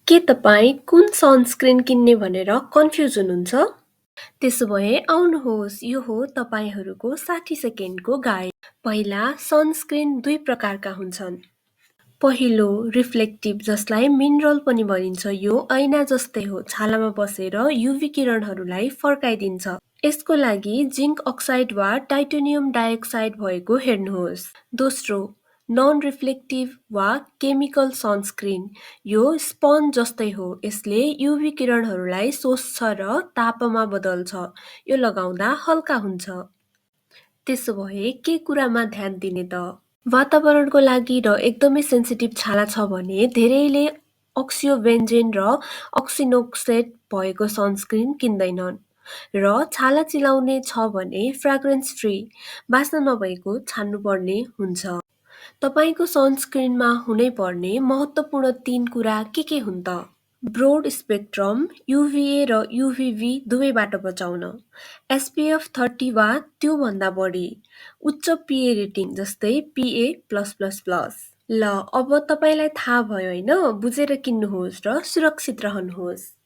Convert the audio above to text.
के तपाईँ कुन सनस्क्रिन किन्ने भनेर कन्फ्युज हुनुहुन्छ? त्यसोभए आउनुहोस्, यो हो तपाईँहरूको 60 सेकेन्डको गाइड। पहिला, सनस्क्रिन दुई प्रकारका हुन्छन्। पहिलो, रिफ्लेक्टिभ, जसलाई मिनरल पनि भनिन्छ। यो ऐना जस्तै हो, छालामा बसेर युभी किरणहरूलाई फर्काइदिन्छ। यसको लागि जिङ्क अक्साइड वा टाइटेनियम डाइअक्साइड भएको हेर्नुहोस्। दोस्रो, नन रिफ्लेक्टिभ वा केमिकल सनस्क्रिन। यो स्पन्ज जस्तै हो, यसले युभी किरणहरूलाई सोस्छ र तापमा बदल्छ। यो लगाउँदा हल्का हुन्छ। त्यसोभए के कुरामा ध्यान दिने त? वातावरणको लागि र एकदमै सेन्सिटिभ छाला छ भने धेरैले अक्सियोबेन्जेन र अक्सिनोक्सेट भएको सनस्क्रिन किन्दैनन्। र छाला चिलाउने छ भने फ्रेग्रेन्स फ्री, बास्ना नभएको छान्नुपर्ने हुन्छ। तपाईँको सनस्क्रिनमा हुनै पर्ने महत्त्वपूर्ण 3 कुरा के हुन् त? ब्रोड स्पेक्ट्रम, युभीए र युभीबी दुवैबाट बचाउन, एसपीएफ 30 वा त्योभन्दा बढी, उच्च पीए रेटिङ जस्तै PA+++। ल अब तपाईँलाई थाहा भयो होइन? बुझेर किन्नुहोस् र सुरक्षित रहनुहोस्।